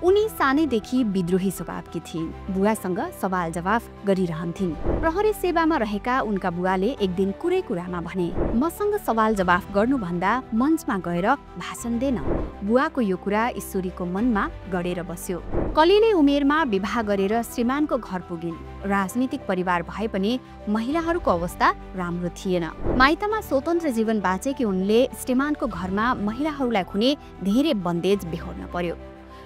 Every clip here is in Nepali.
उनी सानैदेखि विद्रोही स्वभावकी थिइन्। बुवासँग सवाल जवाफ गरिरहन्थिन्। प्रहरी सेवामा रहेका उनका बुवाले एक दिन कुरै कुरामा भने, मसँग सवाल जवाफ गर्नुभन्दा मञ्चमा गएर भाषण देन। बुवाको यो कुरा ईश्वरीको मनमा गडेर बस्यो। कलिले उमेरमा विवाह गरेर श्रीमानको घर पुगिन्। राजनीतिक परिवार भए पनि महिलाहरूको अवस्था राम्रो थिएन। माइतमा स्वतन्त्र जीवन बाँचेकी उनले श्रीमानको घरमा महिलाहरूलाई खुने धेरै बन्देज बेहोर्न पर्यो।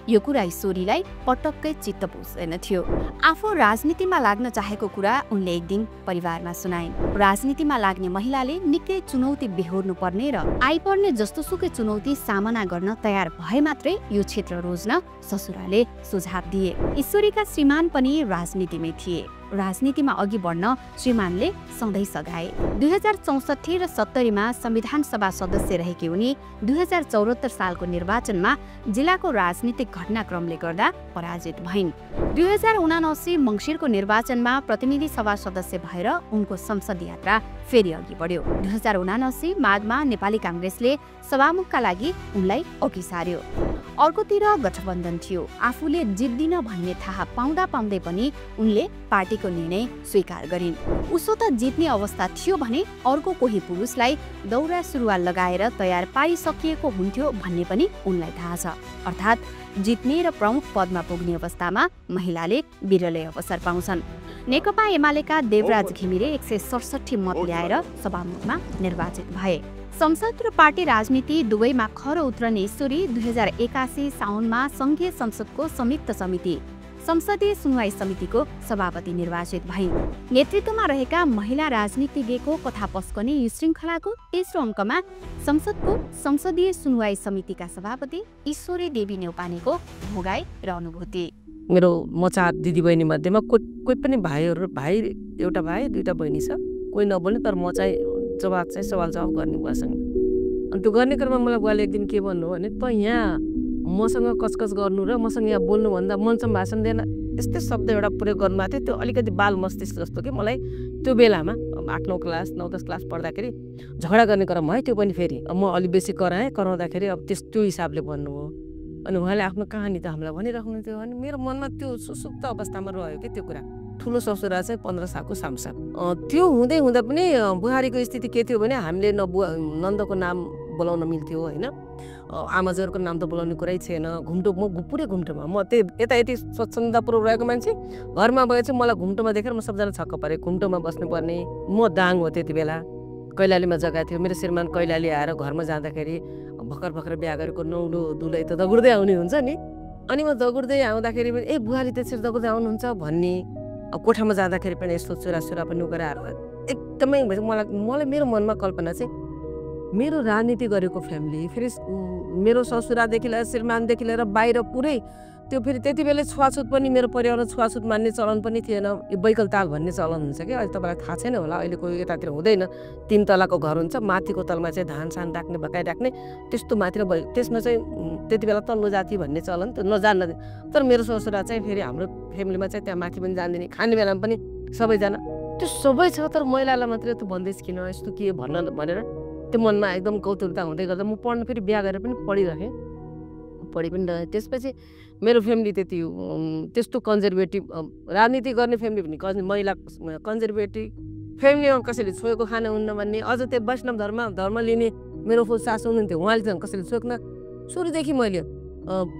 यो कुरा ईश्वरीलाई पटक्कै चित्त बुझ्दैन थियो। आफू राजनीतिमा लाग्न चाहेको कुरा उनले एक दिन परिवारमा सुनाइन्। राजनीतिमा लाग्ने महिलाले निकै चुनौती बेहोर्नु पर्ने र आइपर्ने जस्तोसुकै चुनौती सामना गर्न तयार भए मात्रै यो क्षेत्र रोज्न ससुराले सुझाव दिए। ईश्वरीका श्रीमान पनि राजनीतिमै थिए। राजनीतिमा अघि बढ्न श्रीमानले सधैँ सघाए। 2064 र 70 मा संविधान सभा सदस्य रहेकी उनी 2074 सालको निर्वाचनमा जिल्लाको राजनीतिक घटनाक्रमले गर्दा पराजित भइन्। 2079 मङ्सिरको निर्वाचनमा प्रतिनिधि सभा सदस्य भएर उनको संसद यात्रा फेरि अघि बढ्यो। 2079 माघमा नेपाली काङ्ग्रेसले सभामुखका लागि उनलाई अघि सार्यो। अर्कोतिर गठबन्धन थियो। आफूले जित्दिन भन्ने थाहा पाउँदा पाउँदै पनि उनले पार्टीको निर्णय स्वीकार गरिन्। उसो त जित्ने अवस्था थियो भने अर्को कोही पुरुषलाई दौरा सुरुवाल लगाएर तयार पारिसकिएको हुन्थ्यो भन्ने पनि उनलाई थाहा छ। अर्थात् जित्ने र प्रमुख पदमा पुग्ने अवस्थामा महिलाले बिरलै अवसर पाउँछन्। नेकपा एमालेका देवराज घिमिरे 167 मत ल्याएर सभामुखमा निर्वाचित भए। संसद र पार्टी राजनीति दुवैमा खरो उत्रने ईश्वरी 2081 साउनमा संघीय संसदको संयुक्त समिति संसदीय सुनवाई समितिको सभापति निर्वाचित भइन्। नेतृत्वमा रहेका महिला राजनीतिज्ञको कथा पस्कने यो श्रृङ्खलाको तेस्रो अङ्कमा संसदको संसदीय सुनवाई समितिका सभापति ईश्वरी देवी नेउपानेको भोगाई र अनुभूति। मेरो म 4 दिदीबहिनी मध्येमा कोही पनि भाइ एउटा भाइ 2टा बहिनी छ। कोही नबोल्ने, तर म चाहिँ सवाल जवाब गर्ने बुवासँग। अनि त्यो गर्ने क्रममा मलाई बुवाले एक दिन के भन्नु भने, त यहाँ मसँग कचकच गर्नु र मसँग यहाँ बोल्नुभन्दा मञ्चमा भाषण दिएन, यस्तै शब्द एउटा प्रयोग गर्नुभएको थियो। त्यो अलिकति बाल मस्तिष्क जस्तो कि मलाई त्यो बेलामा 8-9 क्लास 9-10 क्लास पढ्दाखेरि झगडा गर्ने क्रम है। त्यो पनि फेरि म अलि बेसी कराउँदाखेरि अब त्यो हिसाबले भन्नुभयो। अनि उहाँले आफ्नो कहानी त हामीलाई भनिराख्नु थियो। अनि मेरो मनमा त्यो सुसुप्त अवस्थामा रह्यो कि त्यो कुरा। ठुलो ससुरा चाहिँ 15 सालको सांसद। त्यो हुँदै हुँदा पनि बुहारीको स्थिति के थियो भने हामीले नन्दको नाम बोलाउन मिल्थ्यो होइन। आमाजहरूको नाम त बोलाउने कुरै छैन। म पुरै घुम्टोमा म यता यति स्वच्छन्दपूर्वक रहेको मान्छे घरमा गए चाहिँ मलाई घुम्टोमा देखेर म सबजना छक्क परे। घुम्टोमा बस्नुपर्ने म दाङ हो त्यति बेला। कैलालीमा जग्गा थियो। मेरो श्रीमान कैलाली आएर घरमा जाँदाखेरि भर्खर बिहा गरेको नौलो दुलै त दगुर्दै आउने हुन्छ नि। अनि म दगुर्दै आउँदाखेरि पनि बुहारी त्यसरी दगुर्दै आउनुहुन्छ भन्ने। कोठामा जाँदाखेरि पनि यस्तो छोरा पनि उकेर आएर एकदमै मलाई मेरो मनमा कल्पना चाहिँ मेरो राजनीति गरेको फ्यामिली फेरि मेरो ससुरादेखि लिएर श्रीमानदेखि लिएर बाहिर पुरै त्यो फेरि त्यति बेला छुवाछुत पनि मेरो परिवारमा छुवाछुत मान्ने चलन पनि थिएन। यो बैकल ताल भन्ने चलन हुन्छ कि अहिले तपाईँलाई थाहा छैन होला। अहिलेको यतातिर हुँदैन। 3 तलाको घर हुन्छ। माथिको तलमा चाहिँ धान सान राख्ने भकाइ राख्ने त्यस्तो माथि र त्यसमा चाहिँ त्यति बेला तल्लो जाति भन्ने चलन त्यो नजान्न। तर मेरो ससुरा चाहिँ फेरि हाम्रो फ्यामिलीमा चाहिँ त्यहाँ माथि पनि जान्दिने, खाने बेलामा पनि सबैजना त्यो सबै छ। तर महिलालाई मात्रै त्यो भन्दैछ किन यस्तो के भनेर त्यो मनमा एकदम कौतुकता हुँदै गर्दा म पढ्न फेरि बिहा गरेर पनि पढि पनि रहेँ। त्यसपछि मेरो फ्यामिली त्यस्तो कन्जर्भेटिभ राजनीति गर्ने फ्यामिली पनि महिला कन्जर्भेटिभ फ्यामिलीमा कसैले छोएको खान हुन्न भन्ने। अझ त्यो वैष्णव धर्म लिने मेरो सासू हुनुहुन्थ्यो। उहाँले चाहिँ कसैले छोक्न सुरुदेखि मैले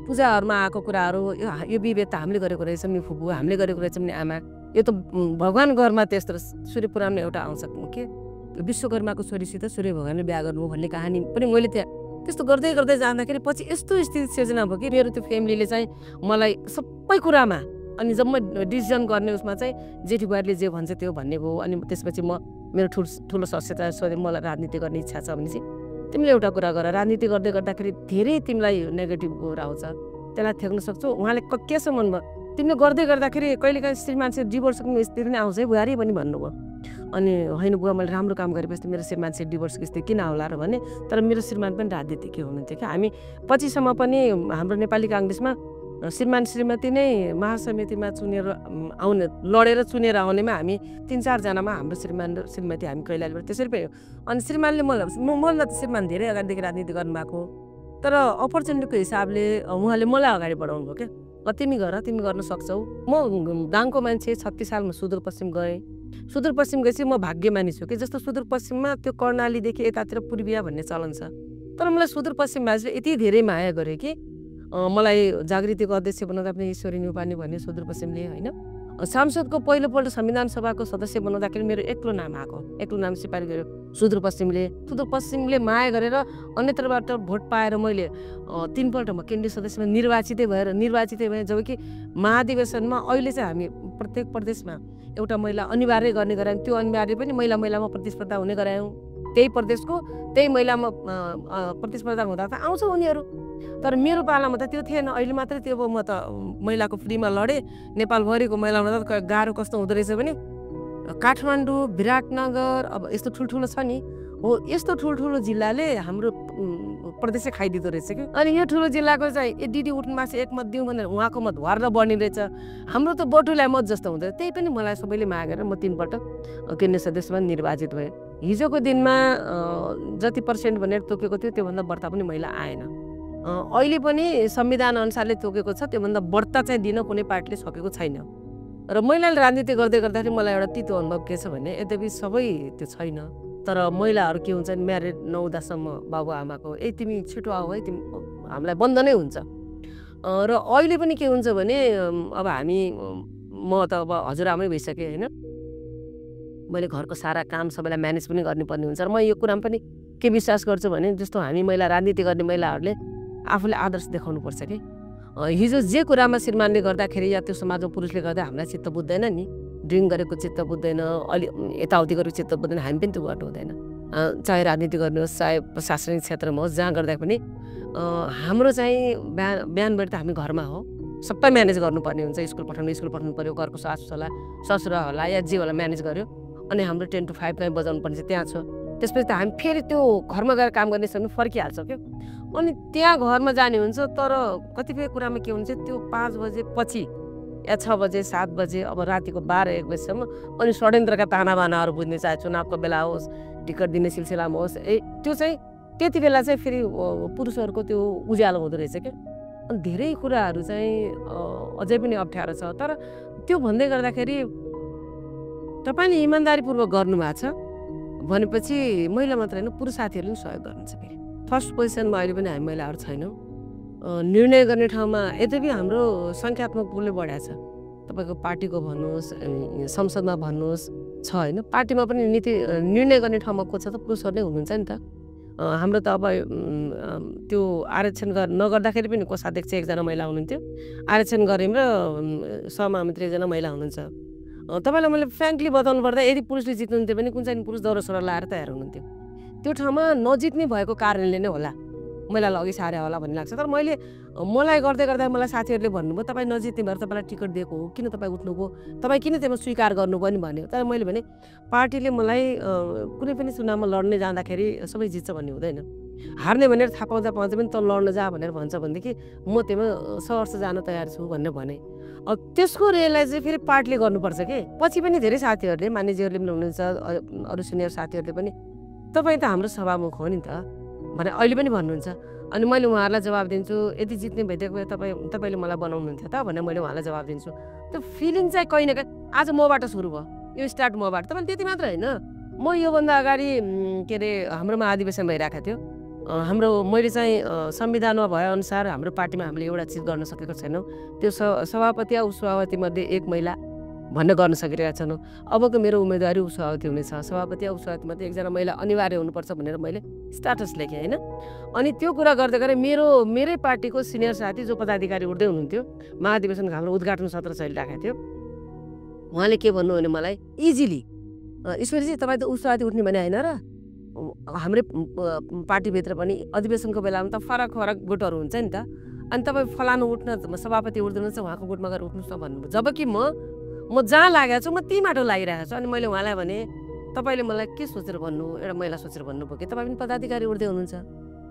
पूजाहरूमा आएको कुराहरू यो विभेद त हामीले गरेको रहेछ नि फुपू, हामीले गरेको रहेछ नि आमा, यो त भगवान् घरमा त्यस्तो सूर्य पुराणमा एउटा आउँछ के विश्वकर्माको छोरीसित सूर्य भगवानले बिहा गर्नु भन्ने कहानी पनि मैले त्यहाँ त्यस्तो गर्दै जाँदाखेरि पछि यस्तो स्थिति सिर्जना भयो कि मेरो त्यो फ्यामिलीले चाहिँ मलाई सबै कुरामा अनि जब म डिसिजन गर्ने उसमा चाहिँ जेठी बुहारीले जे भन्छ त्यो भन्ने भयो। अनि त्यसपछि मेरो ठुलो सस्यता सोधे मलाई राजनीति गर्ने इच्छा छ भने चाहिँ तिमीले एउटा कुरा गर, राजनीति गर्दाखेरि धेरै तिमीलाई नेगेटिभ कुरा आउँछ, त्यसलाई थ्याक्न सक्छौ। उहाँले के छ मनमा तिमीले गर्दाखेरि कहिलेकाहीँ श्रीमानसित डिभोर्सको स्थिति नै आउँछ है बुहारी पनि भन्नुभयो। अनि होइन बुवा मैले राम्रो काम गरेपछि मेरो श्रीमानसित डिभोर्सको स्थिति किन आउला र भने। तर मेरो श्रीमान पनि राजनीतिज्ञ हुनुहुन्थ्यो क्या। हामी पछिसम्म पनि हाम्रो नेपाली काङ्ग्रेसमा श्रीमान श्रीमती नै महासमितिमा लडेर चुनेर आउनेमा हामी 3-4 जनामा हाम्रो श्रीमान र श्रीमती हामी कैलालीबाट त्यसरी पनि। अनि श्रीमानले मलाई त श्रीमान धेरै अगाडिदेखि राजनीति गर्नुभएको, तर अपर्च्युनिटीको हिसाबले उहाँले मलाई अगाडि बढाउनु भयो क्या। तिमी गर, तिमी गर्न सक्छौ। म गाउँको मान्छे 36 सालमा सुदूरपश्चिम गएँ। सुदूरपश्चिम गएपछि म भाग्यमानी छु कि जस्तो सुदूरपश्चिममा त्यो कर्णालीदेखि यतातिर पूर्विया भन्ने चलन छ। तर मलाई सुदूरपश्चिमवासीले यति धेरै माया गरे कि मलाई जागृतिको अध्यक्ष बनाउँदा पनि ईश्वरी न्यौपाने भन्ने सुदूरपश्चिमले होइन। सांसदको पहिलोपल्ट संविधान सभाको सदस्य बनाउँदाखेरि मेरो एक्लो नाम आएको, एक्लो नाम सिफारिस गर्यो सुदूरपश्चिमले माया गरेर अन्यत्रबाट भोट पाएर मैले 3 पल्ट म केन्द्रीय सदस्यमा निर्वाचितै भएँ। जबकि महाधिवेशनमा अहिले चाहिँ हामी प्रत्येक प्रदेशमा एउटा महिला अनिवार्य गर्ने गरायौँ। त्यो अनिवार्य पनि महिलामा प्रतिस्पर्धा हुने गरायौँ। त्यही प्रदेशको त्यही महिलामा प्रतिस्पर्धा हुँदा त आउँछ उनीहरू। तर मेरो पालामा त त्यो थिएन। अहिले मात्रै त्यो म त महिलाको फ्रीमा लडेँ। नेपालभरिको महिलामा त गाह्रो कस्तो हुँदो रहेछ भने काठमाडौँ, विराटनगर अब यस्तो ठुल्ठुलो छ नि हो, यस्तो ठुल्ठुलो जिल्लाले हाम्रो प्रदेशै खाइदिँदो रहेछ कि। अनि यो ठुलो जिल्लाको चाहिँ दिदी उठ्नुमा चाहिँ एक मत दिउँ भनेर उहाँको मत वार्न बढ्ने रहेछ। हाम्रो त बटुलाई मत जस्तो हुँदैन। त्यही पनि मलाई सबैले माग गरेर म 3 पल्ट केन्द्रीय सदस्यमा निर्वाचित भएँ। हिजोको दिनमा जति पर्सेन्ट भनेर तोकेको थियो त्योभन्दा बढ्ता पनि महिला आएन। अहिले पनि संविधान अनुसारले तोकेको छ त्योभन्दा बढ्ता चाहिँ दिन कुनै पार्टीले सकेको छैन। र महिलाले राजनीति गर्दाखेरि मलाई एउटा तितो अनुभव के छ भने यद्यपि सबै त्यो छैन, तर महिलाहरू के हुन्छ नि म्यारिड नहुँदासम्म बाबुआमाको तिमी छिटो आऊ है, तिमी हामीलाई बन्द नै हुन्छ। र अहिले पनि के हुन्छ भने अब म त अब हजुरआमै भइसकेँ होइन। मैले घरको सारा काम सबैलाई म्यानेज पनि गर्नुपर्ने हुन्छ। र म यो कुरामा पनि के विश्वास गर्छु भने जस्तो हामी महिला राजनीति गर्ने महिलाहरूले आफूले आदर्श देखाउनुपर्छ कि हिजो जे कुरामा श्रीमानले गर्दाखेरि या त्यो समाजमा पुरुषले गर्दा हामीलाई चित्त बुझ्दैन नि, ड्रिङ्क गरेको चित्त बुझ्दैन, अलि यताउति गरेको चित्त बुझ्दैन, हामी पनि त्यो गर्नु हुँदैन। चाहे राजनीति गर्नुहोस् चाहे प्रशासनिक क्षेत्रमा होस्, जहाँ गर्दा पनि हाम्रो चाहिँ बिहान बेलुका त हामी घरमा हो, सबै म्यानेज गर्नुपर्ने हुन्छ। स्कुल पठाउनु पर्यो, घरको ससुरा होला या जे होला म्यानेज गर्यो। अनि हाम्रो 10 to 5 कहीँ बजाउनु पर्ने चाहिँ त्यहाँ छ। त्यसपछि त हामी फेरि त्यो घरमा गएर काम गर्ने समय फर्किहाल्छौँ क्या। अनि त्यहाँ घरमा जाने हुन्छ। तर कतिपय कुरामा के हुन्छ त्यो 5 बजे पछि या 6 बजे 7 बजे अब रातिको 12-1 बजीसम्म अनि षड्यन्त्रका तानाबानाहरू बुझ्ने, चाहे चुनावको बेला होस्, टिकट दिने सिलसिलामा होस्, त्यो चाहिँ त्यति बेला चाहिँ फेरि पुरुषहरूको त्यो उज्यालो हुँदो रहेछ क्या। अनि धेरै कुराहरू चाहिँ अझै पनि अप्ठ्यारो छ। तर त्यो भन्दै गर्दाखेरि तपाईँले इमान्दारीपूर्वक गर्नुभएको छ भनेपछि महिला मात्र होइन पुरुष साथीहरूले पनि सहयोग गर्नुहुन्छ। फेरि फर्स्ट पोजिसनमा अहिले पनि हामी महिलाहरू छैनौँ। निर्णय गर्ने ठाउँमा यद्यपि हाम्रो सङ्ख्यात्मक पुलले बढाएको छ। तपाईँको पार्टीको भन्नुहोस्, संसदमा भन्नुहोस् छ होइन। पार्टीमा पनि नीति निर्णय गर्ने ठाउँमा को छ त पुरुषहरू नै हुनुहुन्छ नि त। हाम्रो त अब त्यो आरक्षण नगर्दाखेरि पनि कोषाध्यक्ष एकजना महिला हुनुहुन्थ्यो, आरक्षण गऱ्यौँ र सहमहामन्त्री एकजना महिला हुनुहुन्छ। तपाईँलाई मैले फ्रेङ्कली बताउनु पर्दा यदि पुरुषले जित्नुहुन्थ्यो भने कुन चाहिँ पुरुष दौरा सुरुवाल लाएर तयार हुनुहुन्थ्यो। त्यो ठाउँमा नजित्ने भएको कारणले नै होला महिलालाई अघि सारे होला भन्ने लाग्छ। तर मलाई गर्दा मलाई साथीहरूले भन्नुभयो तपाईँ नजित्ने भएर तपाईँलाई टिकट दिएको हो, किन तपाईँ उठ्नुभयो, तपाईँ किन त्यसमा स्वीकार गर्नु पनि भन्यो। तर मैले भने पार्टीले मलाई कुनै पनि चुनावमा लड्ने जाँदाखेरि सबै जित्छ भन्ने हुँदैन। हार्ने भनेर थाहा पाउँदा पनि त लड्न जा भनेर भन्छ भनेदेखि म त्यसमा सहर्ष जान तयार छु भनेर भने। त्यसको रियलाइज चाहिँ फेरि पार्टीले गर्नुपर्छ कि। पछि पनि धेरै साथीहरूले मानिसहरूले पनि हुनुहुन्छ, अरू सिनियर साथीहरूले पनि तपाईँ त हाम्रो सभामुख हो नि त भने अहिले पनि भन्नुहुन्छ। अनि मैले उहाँहरूलाई जवाब दिन्छु यदि जित्ने भइदिएको भए तपाईँले मलाई बनाउनुहुन्थ्यो त भनेर मैले उहाँलाई जवाब दिन्छु। त्यो फिलिङ चाहिँ कहीँ न कहीँ आज मबाट सुरु भयो, यो स्टार्ट मबाट। तपाईँले त्यति मात्र होइन, म योभन्दा अगाडि के अरे हाम्रो महाधिवेशन भइरहेको थियो। मैले चाहिँ संविधानमा भएअनुसार हाम्रो पार्टीमा हामीले एउटा चिज गर्न सकेको छैनौँ। त्यो सभापति या उपसभापति मध्ये एक महिला भन्न गर्न सकिरहेका छैनौँ। अबको मेरो उम्मेदवारी उपसभापति हुनेछ, सभापति या उपसभापति मध्ये एकजना महिला अनिवार्य हुनुपर्छ भनेर मैले स्ट्याटस लेखेँ होइन। अनि त्यो कुरा गर्दै गरेँ मेरै पार्टीको सिनियर साथी जो पदाधिकारी उठ्दै हुनुहुन्थ्यो, महाधिवेशनको हाम्रो उद्घाटन सत्र चलिरहेको थियो, उहाँले के भन्नु भने मलाई इजिली ईश्वरीजी तपाईँ त उपसभापति उठ्ने भने होइन र, हाम्रै पार्टीभित्र पनि अधिवेशनको बेलामा त फरक गुटहरू हुन्छ नि त, अनि तपाईँ फलानु उठ्न सभापति उठ्नुहुन्छ उहाँको गुटमा गएर उठ्नुहोस् न भन्नुभयो। जबकि म जहाँ लागेको छु म त्यही माटो लागिरहेको छु। अनि मैले उहाँलाई भने तपाईँले मलाई के सोचेर भन्नु, एउटा महिला सोचेर भन्नुभयो कि तपाईँ पनि पदाधिकारी उठ्दै हुनुहुन्छ,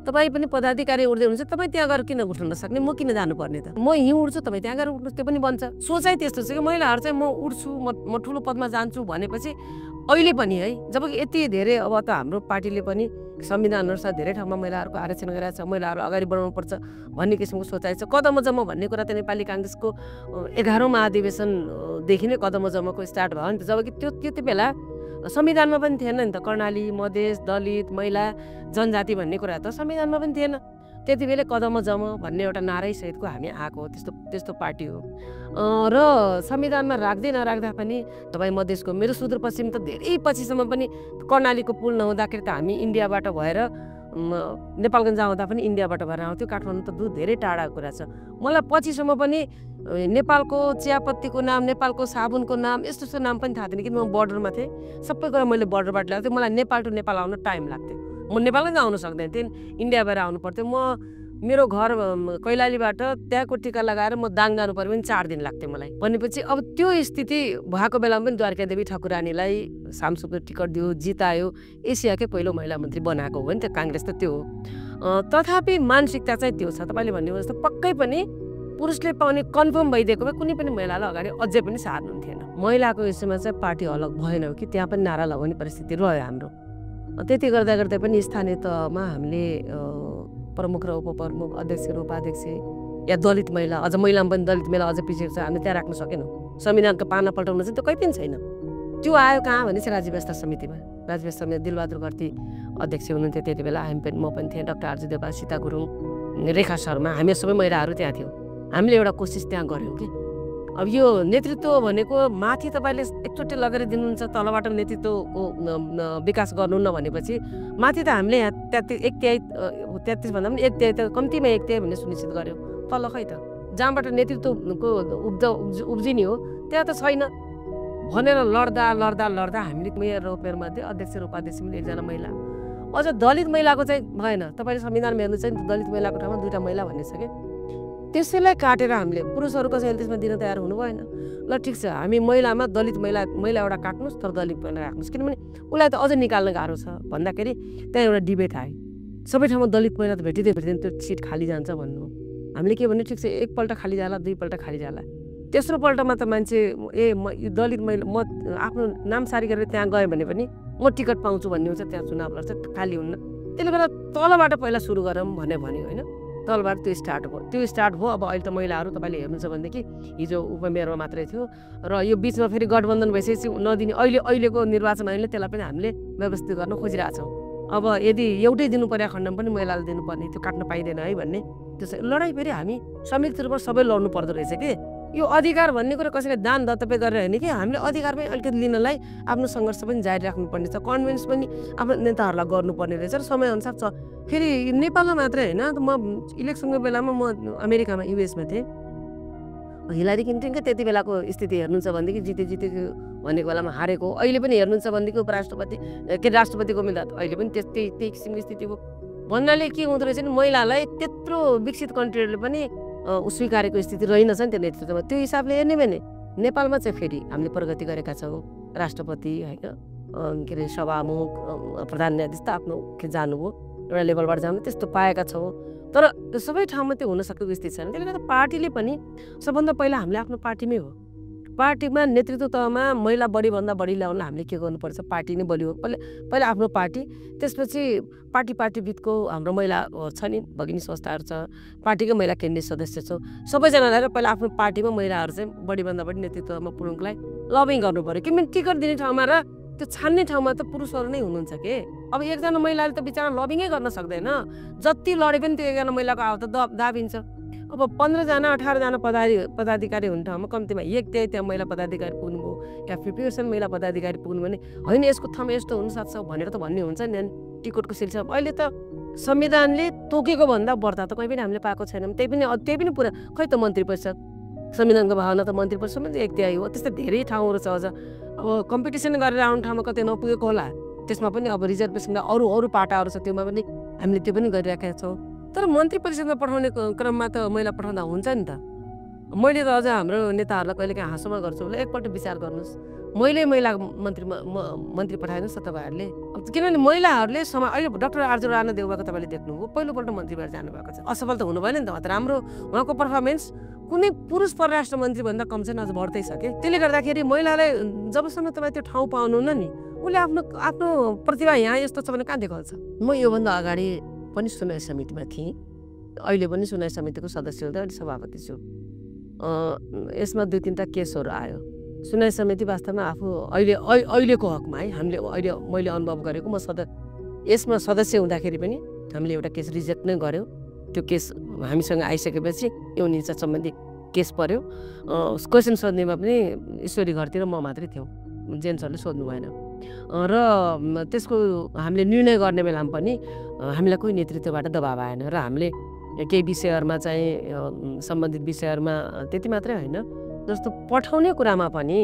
तपाईँ पनि पदाधिकारी उठ्दै हुनुहुन्छ, तपाईँ त्यहाँ गएर किन उठ्न नसक्ने, म किन जानुपर्ने त, म यहीँ उठ्छु तपाईँ त्यहाँ गएर उठ्नुहोस्, त्यो पनि बन्छ। सोचाइ त्यस्तो छ कि महिलाहरू चाहिँ म उठ्छु म ठुलो पदमा जान्छु भनेपछि अहिले पनि है, जबकि यति धेरै अब त हाम्रो पार्टीले पनि संविधान अनुसार धेरै ठाउँमा महिलाहरूको आरक्षण गरिरहेको छ, महिलाहरू अगाडि बढाउनुपर्छ भन्ने किसिमको सोचाइ छ। कदमजम्म भन्ने कुरा त नेपाली काङ्ग्रेसको 11औं महाधिवेशनदेखि नै कदमजम्मको स्टार्ट भयो नि त। जबकि त्यति बेला संविधानमा पनि थिएन नि त, कर्णाली, मधेस, दलित, महिला, जनजाति भन्ने कुरा त संविधानमा पनि थिएन। त्यति बेला कदमजम्म भन्ने एउटा नारै सहितको हामी आएको त्यस्तो पार्टी हो। र संविधानमा राख्दै नराख्दा पनि तपाईँ मधेसको, मेरो सुदूरपश्चिम त धेरै पछिसम्म पनि कर्णालीको पुल नहुँदाखेरि त हामी इन्डियाबाट भएर नेपालगञ्ज आउँदा पनि इन्डियाबाट भएर आउँथ्यो। काठमाडौँ त धेरै टाढाको कुरा छ। मलाई पछिसम्म पनि नेपालको चियापत्तीको नाम, नेपालको साबुनको नाम, यस्तो नाम पनि थाहा थिएन कि म बोर्डरमा थिएँ। सबै कुरा मैले बोर्डरबाट ल्याएको थिएँ। मलाई नेपाल टु नेपाल आउन टाइम लाग्थ्यो। म नेपालमै आउन सक्दैन थिएँ, इन्डिया भएर आउनु पर्थ्यो। मेरो घर कैलालीबाट त्यहाँको टिका लगाएर म दाङ जानु पर्यो भने 4 दिन लाग्थ्यो मलाई। भनेपछि अब त्यो स्थिति भएको बेलामा पनि द्वारकादेवी ठाकुरानीलाई सांसदको टिकट दियो, जितायो, एसियाकै पहिलो महिला मन्त्री बनाएको हो नि त काङ्ग्रेस त त्यो हो। तथापि मानसिकता चाहिँ त्यो छ। तपाईँले भन्ने जस्तो पक्कै पनि पुरुषले पाउने कन्फर्म भइदिएको भए कुनै पनि महिलालाई अगाडि अझै पनि सार्नुहुन्थेन। महिलाको विषयमा चाहिँ पार्टी अलग भएन कि त्यहाँ पनि नारा लगाउने परिस्थिति रह्यो हाम्रो। त्यति गर्दा गर्दै पनि स्थानीय तहमा हामीले प्रमुख र उपप्रमुख, अध्यक्ष र उपाध्यक्ष या दलित महिला, अझ महिलामा पनि दलित महिला अझ पछि छ, हामीले त्यहाँ राख्न सकेनौँ। संविधानको पाना पल्टाउन चाहिँ त्यो कहीँ पनि छैन। त्यो आयो कहाँ भने चाहिँ राज्य व्यवस्था समितिमा। राज्य व्यवस्था समिति दिलबहादुर घरती अध्यक्ष हुनुहुन्थ्यो त्यति बेला। म पनि थिएँ, डाक्टर आर्जु देवा, सीता गुरुङ, रेखा शर्मा, हामी सबै महिलाहरू त्यहाँ थियौँ। हामीले एउटा कोसिस त्यहाँ गऱ्यौँ कि अब यो नेतृत्व भनेको माथि तपाईँले एकचोटि लगेर दिनुहुन्छ, तलबाट नेतृत्वको विकास गर्नुहुन्न भनेपछि माथि त हामीले यहाँ 33 भन्दा पनि 1/3 त कम्तीमा 1/3 भन्ने सुनिश्चित गऱ्यौँ। तल खै त जहाँबाट नेतृत्वको उब्जिने हो त्यहाँ त छैन भनेर लड्दा हामीले मेयर र उपमेयरमध्ये अध्यक्ष र उपाध्यक्ष पनि एकजना महिला, अझ दलित महिलाको चाहिँ भएन। तपाईँले संविधानमा हेर्नु चाहिँ दलित महिलाको ठाउँमा 2टा महिला भन्ने छ क्या। त्यसैलाई काटेर हामीले पुरुषहरूको चाहिँ त्यसमा दिन तयार हुनु भएन। ल ठिक छ, हामी महिलामा दलित महिला एउटा काट्नुहोस्, तर दलित महिला राख्नुहोस्, किनभने उसलाई त अझ निकाल्न गाह्रो छ भन्दाखेरि त्यहाँ एउटा डिबेट आयो। सबै ठाउँमा दलित महिला त भेटिँदैन त्यो सिट खाली जान्छ भन्नु। हामीले के भन्यो, ठिक छ एकपल्ट खाली जाला, 2पल्ट खाली जाला, तेस्रो पल्टमा त मान्छे दलित महिला म आफ्नो नाम सारी गरेर त्यहाँ गएँ भने पनि म टिकट पाउँछु भन्ने हुन्छ, त्यहाँ चुनाव लड्छ, खाली हुन्न। त्यसले गर्दा तलबाट पहिला सुरु गरौँ भन्यो होइन, तलबाट त्यो स्टार्ट भयो। अब अहिले त महिलाहरू तपाईँले हेर्नुहुन्छ भनेदेखि हिजो उपमेयरमा मात्रै थियो र यो बिचमा फेरि गठबन्धन भइसकेपछि नदिने अहिलेको निर्वाचन ऐनले त्यसलाई पनि हामीले व्यवस्थित गर्न खोजिरहेछौँ। अब यदि एउटै दिनु परेको खण्डमा पनि महिलाले दिनुपर्ने, त्यो काट्न पाइँदैन है भन्ने त्यो लडाइँ फेरि हामी संयुक्त रूपमा सबै लड्नु पर्दो रहेछ कि यो अधिकार भन्ने कुरा कसैले दान दत्तपे गरेर होइन कि हामीले अधिकार पनि अलिकति लिनलाई आफ्नो सङ्घर्ष पनि जारी राख्नुपर्ने छ, कन्भिन्स पनि आफ्नो नेताहरूलाई गर्नुपर्ने रहेछ र समयअनुसार छ। फेरि नेपालमा मात्रै होइन, म इलेक्सनको बेलामा म अमेरिकामा युएसमा थिएँ। हिलारी क्लिन्टनको त्यति बेलाको स्थिति हेर्नुहुन्छ भनेदेखि जितेको भनेको बेलामा हारेको, अहिले पनि हेर्नुहुन्छ भनेदेखि उपराष्ट्रपति राष्ट्रपतिको मिल्दा अहिले पनि त्यही किसिमको स्थिति हो भन्नाले के हुँदो रहेछ नि, महिलालाई त्यत्रो विकसित कन्ट्रीहरूले पनि स्वीकारेको स्थिति रहेनछ नि त्यो नेतृत्वमा। त्यो हिसाबले हेर्ने भने नेपालमा चाहिँ फेरि हामीले प्रगति गरेका छौँ। राष्ट्रपति होइन के अरे सभामुख, प्रधान न्यायाधीश त आफ्नो जानुभयो, एउटा लेभलबाट जानु त्यस्तो पाएका छौँ। तर त्यो सबै ठाउँमा त्यो हुन सकेको स्थिति छैन। त्यसले गर्दा पार्टीले पनि सबभन्दा पहिला हामीले आफ्नो पार्टीमै हो, पार्टीमा नेतृत्व तहमा महिला बढीभन्दा बढी ल्याउन हामीले के गर्नुपर्छ, पार्टी नै बलियो पहिला आफ्नो पार्टी, त्यसपछि पार्टी बिचको हाम्रो महिला छ नि, भगिनी संस्थाहरू छ, पार्टीकै महिला केन्द्रीय सदस्य छौँ, सबैजनालाई पहिला आफ्नो पार्टीमा महिलाहरू चाहिँ बढीभन्दा बढी नेतृत्वमा पुर्याउनलाई लबिङ गर्नु पऱ्यो। किनभने टिकट दिने ठाउँमा र त्यो छान्ने ठाउँमा त पुरुषहरू नै हुनुहुन्छ के। अब एकजना महिलाले त बिचरा लबिङै गर्न सक्दैन, जति लडे पनि त्यो एकजना महिलाको आवाज त दाबिन्छ। अब 15जना 18जना पदाधिकारी हुने ठाउँमा कम्तीमा 1/3 त्यहाँ महिला पदाधिकारी पुग्नुभयो या 50% महिला पदाधिकारी पुग्नु भने होइन यसको ठाउँमा यस्तो हुनसक्छ भनेर त भन्ने हुन्छ नि। टिकटको सिलसिला अहिले त संविधानले तोकेको भन्दा बढ्ता त कहीँ पनि हामीले पाएको छैनौँ। त्यही पनि पुरा खै त मन्त्री परिषद, संविधानको भावना त मन्त्री परिषद पनि 1/3 हो। त्यस्तै धेरै ठाउँहरू छ। अझ अब कम्पिटिसन गरेर आउने ठाउँमा कतै नपुगेको होला, त्यसमा पनि अब रिजर्भेसनका अरू पाटाहरू छ, त्योमा पनि हामीले त्यो पनि गरिराखेका छौँ। तर मन्त्री परिषदमा पठाउने क्रममा त महिला पठाउँदा हुन्छ नि त। मैले त अझ हाम्रो नेताहरूलाई कहिलेकाहीँ हाँसोमा गर्छु, एकपल्ट विचार गर्नुहोस्, मैले महिला मन्त्री पठाएनस् त तपाईँहरूले। किनभने महिलाहरूले अहिले डाक्टर आर्जु राणा देउवाको तपाईँले देख्नुभयो, पहिलोपल्ट मन्त्री भएर जानुभएको छ, असफल त हुनु भएन नि त। राम्रो उहाँको पर्फर्मेन्स कुनै पुरुष परराष्ट्र मन्त्री भन्दा कम चाहिँ अझ बढ्दै छ कि। त्यसले गर्दाखेरि महिलालाई जबसम्म तपाईँ त्यो ठाउँ पाउनुहुन्न नि, उसले आफ्नो आफ्नो प्रतिभा यहाँ यस्तो छ भने कहाँ देखाउँछ। म योभन्दा अगाडि पनि सुनवाई समितिमा थिएँ, अहिले पनि सुनवाई समितिको सदस्य हुँदै अहिले सभापति छु। यसमा 2-3टा केसहरू आयो। सुनवाई समिति वास्तवमा आफू अहिलेको हकमा है हामीले अहिले मैले अनुभव गरेको म यसमा सदस्य हुँदाखेरि पनि हामीले एउटा केस रिजेक्ट नै गऱ्यौँ। त्यो केस हामीसँग आइसकेपछि यो निचा सम्बन्धी केस पर्यो। क्वेसन सोध्नेमा पनि ईश्वरी घरतिर म मात्रै थियौँ, जेन्ट्सहरूले सोध्नु भएन। र त्यसको हामीले निर्णय गर्ने बेलामा पनि हामीलाई कोही नेतृत्वबाट दबाब आएन र हामीले केही विषयहरूमा चाहिँ सम्बन्धित विषयहरूमा त्यति मात्रै होइन, जस्तो पठाउने कुरामा पनि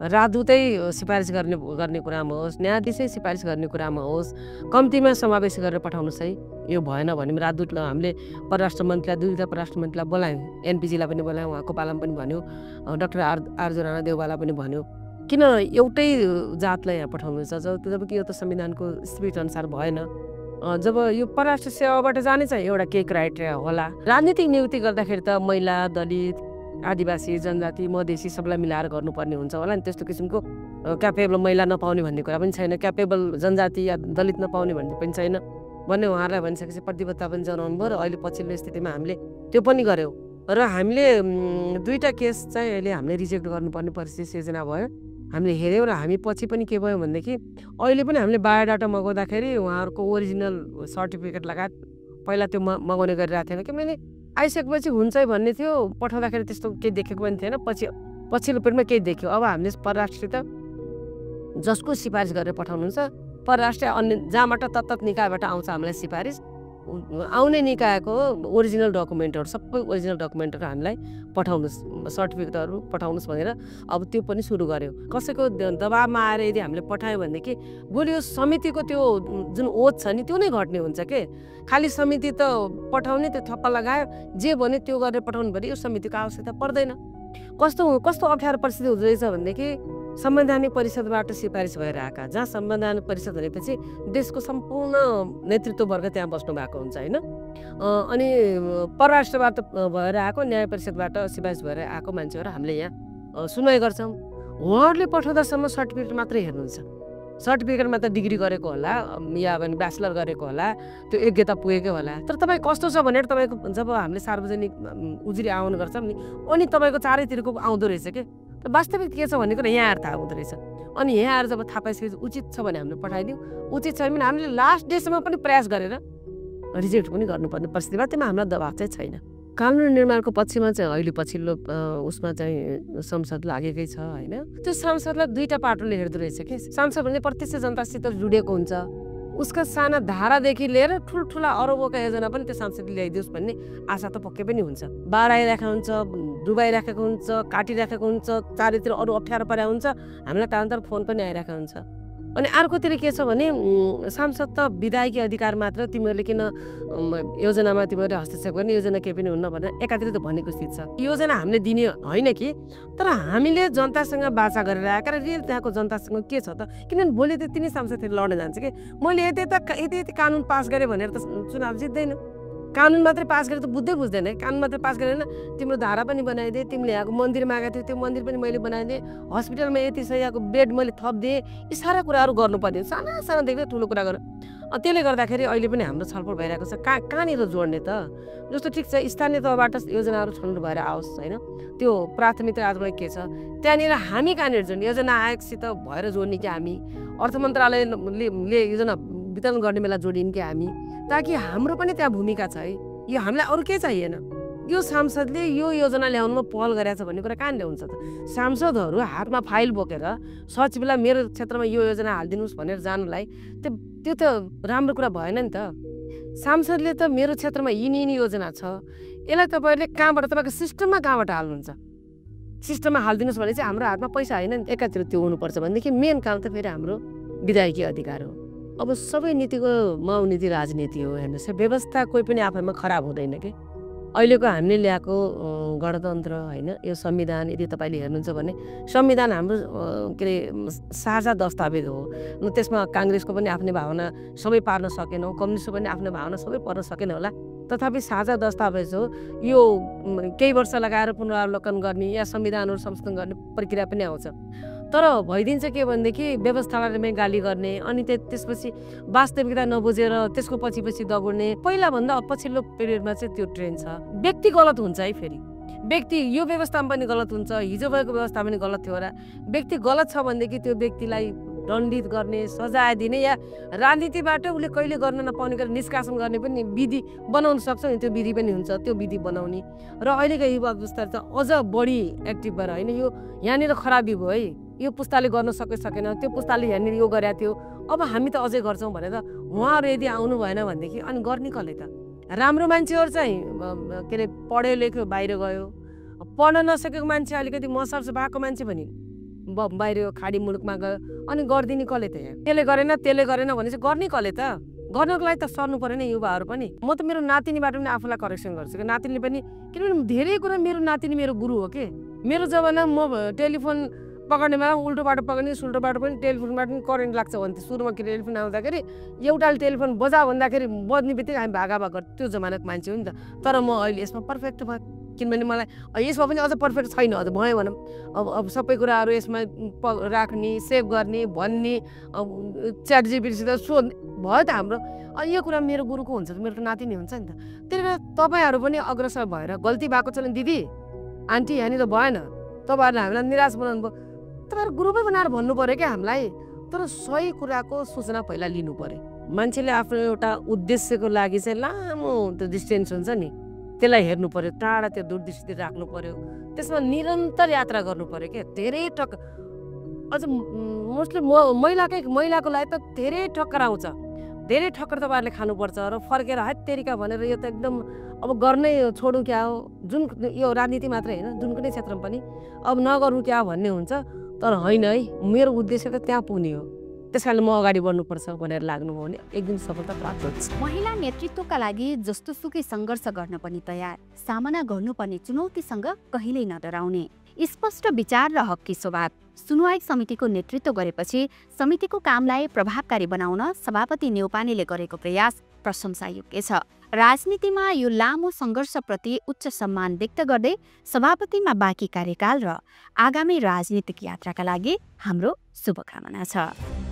राजदूतै सिफारिस गर्ने कुरामा होस्, न्यायाधीशै सिफारिस गर्ने कुरामा होस्, कम्तीमा समावेश गरेर पठाउनुहोस् है। यो भएन भने राजदूतलाई हामीले परराष्ट्र मन्त्रीलाई 2 परराष्ट्र मन्त्रीलाई बोलायौँ, एनपीजीलाई पनि बोलायौँ, उहाँको पालामा पनि भन्यो, डाक्टर आर्जु राणा देउवालाई पनि भन्यो, किन एउटै जातलाई यहाँ पठाउनुहुन्छ जबकि यो त संविधानको स्पिरिट अनुसार भएन। जब यो परराष्ट्र सेवाबाट जाने चाहिँ एउटा केही क्राइटेरिया होला। राजनीतिक नियुक्ति गर्दाखेरि त महिला, दलित, आदिवासी, जनजाति, मधेसी सबलाई मिलाएर गर्नुपर्ने हुन्छ होला नि। त्यस्तो किसिमको क्यापेबल महिला नपाउने भन्ने कुरा पनि छैन, क्यापेबल जनजाति या दलित नपाउने भन्ने पनि छैन भन्ने उहाँहरूलाई भनिसकेपछि प्रतिबद्धता पनि जनाउनु भयो। र अहिले पछिल्लो स्थितिमा हामीले त्यो पनि गऱ्यौँ र हामीले 2टा केस चाहिँ अहिले हामीले रिजेक्ट गर्नुपर्ने परिस्थिति सिर्जना भयो। हामीले हेऱ्यौँ र हामी पछि पनि के भयो भनेदेखि अहिले पनि हामीले बायोडाटा मगाउँदाखेरि उहाँहरूको ओरिजिनल सर्टिफिकेट लगायत पहिला त्यो मगाउने गरिरहेको थिएन, किनभने आइसकेपछि हुन्छै भन्ने थियो। पठाउँदाखेरि त्यस्तो केही देखेको पनि थिएन, पछिल्लो पिरियडमा केही देख्यो। अब हामीले परराष्ट्रित जसको सिफारिस गरेर पठाउनुहुन्छ, परराष्ट्र अन्य जहाँबाट तत्त निकायबाट आउँछ हामीलाई सिफारिस, आउने निकायको ओरिजिनल डकुमेन्टहरू सबै ओरिजिनल डकुमेन्टहरू हामीलाई पठाउनुहोस्, सर्टिफिकेटहरू पठाउनुहोस् भनेर अब त्यो पनि सुरु गर्यो। कसैको दबाबमा आएर यदि हामीले पठायो भनेदेखि भोलि यो समितिको त्यो जुन ओत छ नि त्यो नै घट्ने हुन्छ के। खालि समिति त पठाउने, त्यो ठप्पा लगायो, जे भन्यो त्यो गरेर पठाउनु भने यो समितिको आवश्यकता पर्दैन। कस्तो अप्ठ्यारो परिस्थिति हुँदो रहेछ भनेदेखि संवैधानिक परिषदबाट सिफारिस भएर आएका, जहाँ संवैधानिक परिषद भनेपछि देशको सम्पूर्ण नेतृत्व वर्ग त्यहाँ बस्नु भएको हुन्छ होइन। अनि परराष्ट्रबाट भएर आएको, न्याय परिषदबाट सिफारिस भएर आएको मान्छेहरू हामीले यहाँ सुनवाई गर्छौँ। उहाँहरूले पठाउँदासम्म सर्टिफिकेट मात्रै हेर्नुहुन्छ, सर्टिफिकेटमा त डिग्री गरेको होला या भने ब्याचलर गरेको होला, त्यो योग्यता पुगेकै होला। तर तपाईँ कस्तो छ भनेर तपाईँको जब हामीले सार्वजनिक उजुरी आह्वान गर्छौँ नि, अनि तपाईँको चारैतिरको आउँदो रहेछ कि वास्तविक के छ भन्ने कुरा यहाँ आएर थाहा हुँदो रहेछ। अनि यहाँ आएर जब थाहा पाइसकेपछि उचित छ भने हामीले पठाइदिउँ, उचित छैन भने हामीले लास्ट डेसम्म पनि प्रयास गरेर रिजेक्ट पनि गर्नुपर्ने परिस्थिति भयो। त्यसमा हामीलाई दबाब चाहिँ छैन। कानुन निर्माणको पक्षमा चाहिँ अहिले पछिल्लो उसमा चाहिँ संसद लागेकै छ होइन। त्यो सांसदलाई 2टा पाटोले हेर्दो रहेछ कि। सांसद भने प्रत्यक्ष जनतासित जुडेको हुन्छ, उसका साना धारादेखि लिएर ठुल्ठुला अरबौँका योजना पनि त्यो सांसदले ल्याइदियोस् भन्ने आशा त पक्कै पनि हुन्छ। बाढ आइरहेको हुन्छ, डुबाइराखेको हुन्छ, काटिराखेको हुन्छ, चारैतिर अरू अप्ठ्यारो परेको हुन्छ, हामीलाई तान्तर फोन पनि आइरहेको हुन्छ। अनि अर्कोतिर के छ भने सांसद त विधायकी अधिकार मात्र, तिमीहरूले किन योजनामा तिमीहरूले हस्तक्षेप गर्ने, योजना केही पनि हुन्न भनेर एकातिर त भनेको स्थिति छ। योजना हामीले दिने होइन कि, तर हामीले जनतासँग बाचा गरेर आएका र रियल त्यहाँको जनतासँग के छ त। किनभने भोलि त तिनी सांसदहरू लड्न जान्छ कि मैले यति कानुन पास गरेँ भनेर त चुनाव जित्दैन। कानुन मात्रै पास गरेर त बुझ्दैन, कानुन मात्रै पास गरेन, तिम्रो धारा पनि बनाइदिए, तिमीले यहाँको मन्दिर मागेको थियो त्यो मन्दिर पनि मैले बनाइदिएँ, हस्पिटलमा यति छ यहाँको बेड मैले थपिदिएँ, यी सारा कुराहरू गर्नुपर्ने, सानादेखि ठुलो कुरा गर। त्यसले गर्दाखेरि अहिले पनि हाम्रो छलफल भइरहेको छ कहाँनिर जोड्ने त। जस्तो ठिक छ स्थानीय तहबाट योजनाहरू छनौट भएर आओस् होइन, त्यो प्राथमिकता आधारमा के छ त्यहाँनिर हामी कहाँनिर जोड्ने, योजना आयोगसित भएर जोड्ने कि हामी, अर्थ मन्त्रालयले योजना वितरण गर्ने बेला जोडिन् कि हामी, ताकि हाम्रो पनि त्यहाँ भूमिका छ है। यो हामीलाई अरू केही चाहिएन, यो सांसदले यो योजना ल्याउनुमा पहल गरेछ भन्ने कुरा कहाँ ल्याउँछ त। सांसदहरू हातमा फाइल बोकेर सचिवलाई मेरो क्षेत्रमा यो योजना हालिदिनुहोस् भनेर जानुलाई त्यो त राम्रो कुरा भएन नि त। सांसदले त मेरो क्षेत्रमा यिनी योजना छ, यसलाई तपाईँहरूले कहाँबाट, तपाईँको सिस्टममा कहाँबाट हाल्नुहुन्छ, सिस्टममा हालिदिनुहोस् भने चाहिँ हाम्रो हातमा पैसा होइन नि। एकातिर त्यो हुनुपर्छ भनेदेखि मेन काम त फेरि हाम्रो विधायकी अधिकार हो। अब सबै नीतिको माओनीति राजनीति हो हेर्नुहोस्, व्यवस्था कोही पनि आफैमा खराब हुँदैन कि। अहिलेको हामीले ल्याएको गणतन्त्र होइन, यो संविधान यदि तपाईँले हेर्नुहुन्छ भने संविधान हाम्रो के अरे साझा दस्तावेज हो। त्यसमा काङ्ग्रेसको पनि आफ्नै भावना सबै पार्न सकेनौँ, कम्युनिस्टको पनि आफ्नो भावना सबै पर्न सकेन होला, तथापि साझा दस्तावेज हो। यो केही वर्ष लगाएर पुनरावलोकन गर्ने या संविधानहरू संशोधन गर्ने प्रक्रिया पनि आउँछ। तर भइदिन्छ के भनेदेखि व्यवस्थालाई गाली गर्ने अनि त्यसपछि वास्तविकता नबुझेर त्यसको पछि दगुर्ने। पहिलाभन्दा पछिल्लो पिरियडमा चाहिँ त्यो ट्रेन्ड छ। व्यक्ति गलत हुन्छ है, फेरि व्यक्ति यो व्यवस्थामा पनि गलत हुन्छ, हिजो भएको व्यवस्था पनि गलत थियो होला। व्यक्ति गलत छ भनेदेखि त्यो व्यक्तिलाई दण्डित गर्ने, सजाय दिने या राजनीतिबाट उसले कहिले गर्न नपाउने गरेर निष्कासन गर्ने पनि विधि बनाउन सक्छ नि, त्यो विधि पनि हुन्छ, त्यो विधि बनाउने। र अहिलेको युवा अवस्था त अझ बढी एक्टिभ भएर होइन, यो यहाँनिर खराबी भयो है, यो पुस्ताले गर्न सकेन, त्यो पुस्ताले यहाँनिर यो गरेको थियो, अब हामी त अझै गर्छौँ भनेर उहाँहरू यदि आउनु भएन भनेदेखि अनि गर्ने कसले त? राम्रो मान्छेहरू चाहिँ के अरे पढ्यो लेख्यो बाहिर गयो, पढ्न नसकेको मान्छे अलिकति मसर्स भएको मान्छे पनि बाहिर खाडी मुलुकमा गयो, अनि गरिदिने कसले त? यहाँ त्यसले गरेन भने चाहिँ गर्ने कसले त? गर्नको लागि त सर्नु पऱ्यो नि युवाहरू पनि। म त मेरो नातिनीबाट पनि आफूलाई करेक्सन गर्छु कि नातिनीले पनि, किनभने धेरै कुरा मेरो नातिनी मेरो गुरु हो कि। मेरो जमाना म टेलिफोन पक्ने बेला उल्टो बाटो पक्ने सुल्टो बाटो पनि टेलिफोनबाट पनि करेन्ट लाग्छ भन्थ्यो। सुरुमा टेलिफोन आउँदाखेरि एउटाले टेलिफोन बजा भन्दाखेरि बज्ने बित्तिकै हामी भागा त्यो जमानाको मान्छे हो नि त। तर म अहिले यसमा पर्फेक्ट भयो, किनभने मलाई यसमा पनि अझ पर्फेक्ट छैन, अझ भयो भनौँ। अब सबै कुराहरू यसमा राख्ने, सेभ गर्ने, भन्ने, च्याट जिपिटीसित सोध्ने भयो त हाम्रो। यो कुरा मेरो गुरुको हुन्छ, मेरो त नातिनी हुन्छ नि त। त्यही भएर तपाईँहरू पनि अग्रसर भएर गल्ती भएको छ भने दिदी आन्टी यहाँनिर भएन, तपाईँहरूले हामीलाई निराश बनाउनु भयो, तपाईँहरू ग्रुपै बनाएर भन्नु पऱ्यो क्या हामीलाई। तर सही कुराको सूचना पहिला लिनु पऱ्यो। मान्छेले आफ्नो एउटा उद्देश्यको लागि चाहिँ लामो त्यो डिस्टेन्स हुन्छ नि, त्यसलाई हेर्नु पऱ्यो, टाढा त्यो दूरदृष्टि राख्नु पऱ्यो, त्यसमा निरन्तर यात्रा गर्नु पऱ्यो क्या। धेरै अझ मोस्टली महिलाको लागि त धेरै ठक्कर आउँछ, धेरै ठक्कर तपाईँहरूले खानुपर्छ र फर्केर हात तेरिका भनेर यो त एकदम अब गर्नै छोडौँ क्या हो, जुन यो राजनीति मात्रै होइन जुन कुनै क्षेत्रमा पनि अब नगरौँ क्या भन्ने हुन्छ। तर होइन है, मेरो उद्देश्य त त्यहाँ पुग्ने हो, त्यस कारणले म अगाडि बढ्नुपर्छ भनेर लाग्नुभयो भने एक दिन सफलता प्राप्त हुन्छ। महिला नेतृत्वका लागि जस्तो सुकै सङ्घर्ष गर्न पनि तयार, सामना गर्नुपर्ने चुनौतीसँग कहिल्यै नडराउने, स्पष्ट विचार र हक्की स्वभाव। सुनवाई समितिको नेतृत्व गरेपछि समितिको कामलाई प्रभावकारी बनाउन सभापति न्यौपानेले गरेको प्रयास प्रशंसायोग्य छ। राजनीतिमा यो लामो सङ्घर्षप्रति उच्च सम्मान व्यक्त गर्दै सभापतिमा बाँकी कार्यकाल र आगामी राजनीतिक यात्राका लागि हाम्रो शुभकामना छ।